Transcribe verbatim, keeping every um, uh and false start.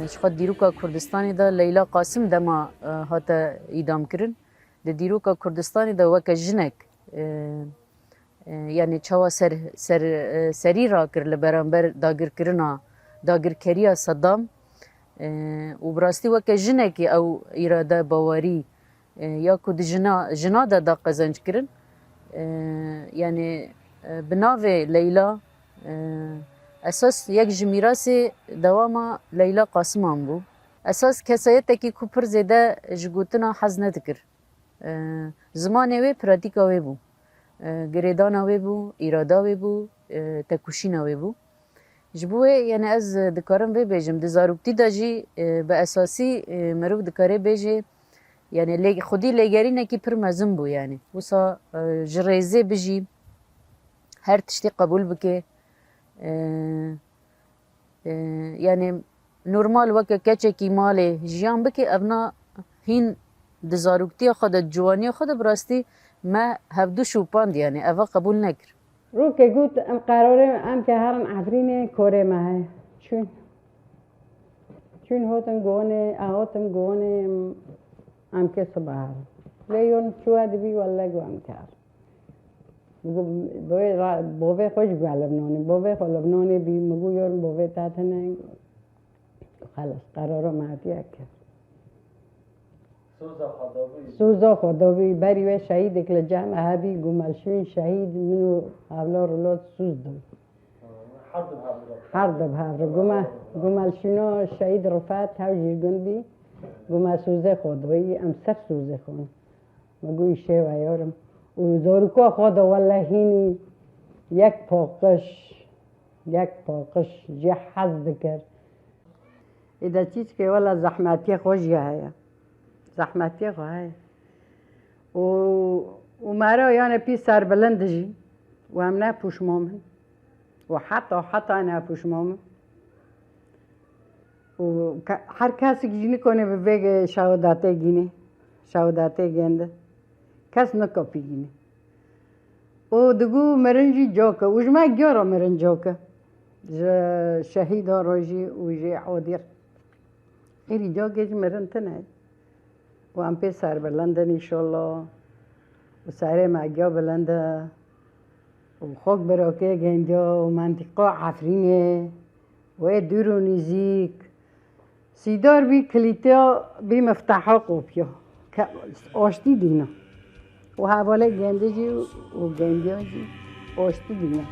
Ji xwe dîroka Kurdistanê de Leyla Qasim dema, e, hate îdam kirin. Di dîroka Kurdistanê de weke jinek, e, e, yanî çawa ser, ser, e, serî rakir li beramber dagirkirina, dagirkeriya Seddam, e, û bi rastî weke jinekî ew îrade, bawerî, e, ya ku di jina, jina de da qezenc kirin. E, yanî, e, bi navê Leyla, e, esas yek ji mîrasê dewama Leyla Qasiman bû. Esas kesayetekî ku pir zêde ji gotina hez nedikir. E, zimanê wê pratîka wê bû. E, girêdana wê bû, îrada wê bû, e, tekoşîna wê bû. Ji bo wê, yanî ez dikarim vê bêjim, di zaroktî de jî, e, bi esasî, e, mirov dikare bêje, yanî lê-, xwedî lêgerînekî pir mezin bû, yanî. Wisa, e, ji rêzê bijî, her tiştî qebûl bike. E, e, yanî normal weke keçekî malê jiyan bike, evna hîn di zaroktiya xwe de, di ciwaniya xwe de bi rastî me hevdu şopand, yanî eva qebûl nekir. Rûke got, em qerarê em ke herin Efrînê korê me heye. Çûn. Çûn hotin gonê, a hotin gonê, em, em ke siba herin. Lê yon çûwa dibî, welle got em ke herin. Bovê ra-, bovê xwe jî got Lebnanê. Bovê xwe Lebnanê bî, min got yor bovê te tine. Xelas, qerara me hatiye kir. Soza xwe dabû. Soza xwe dabû. Berî wê şehîdek li cem hebî, Gumelşûn şehîd, min û hevla Rûlat soz dabû. Her du bi hev re. Her du bi hev re. Guma, Gumelşûna şehîd Rifet hew jî gund bî. Guma sozê xwe dabû. Em ser sozê xwe. Me got şêwe yorim. Û zorika xwe de welle hînî yek paqij, yek paqij jê hez dikir. Ê de çîçkê wela zehmetiyê xwe jî heye. Zehmetiyê xwe heye. Û, û mera yanê pî serbilind jî. Û em ne pûşmam in. Û heta, heta ne pûşmam in. Û ke-, her kesik jî nikone bi vê şehadatê gîne. Şehadatê gende. Kes nikapî gîne. Û digu mirin jî coke. Û ji me giyara mirin coke. Ji şehîda rojî û jê odîr. Xêrî coke jî mirin tine. Û em pê serbilind in înşallah. Û serê me giya bilind e. Û xok birokê gendiya û mentiqa Efrînê. Wê dûr û nîzîk. Sîdar bî kilîtiya bî mifteha qopiya. Ke-, aştî dîna. Û hevalê gendê jî û gendiyan jî aştî dîna.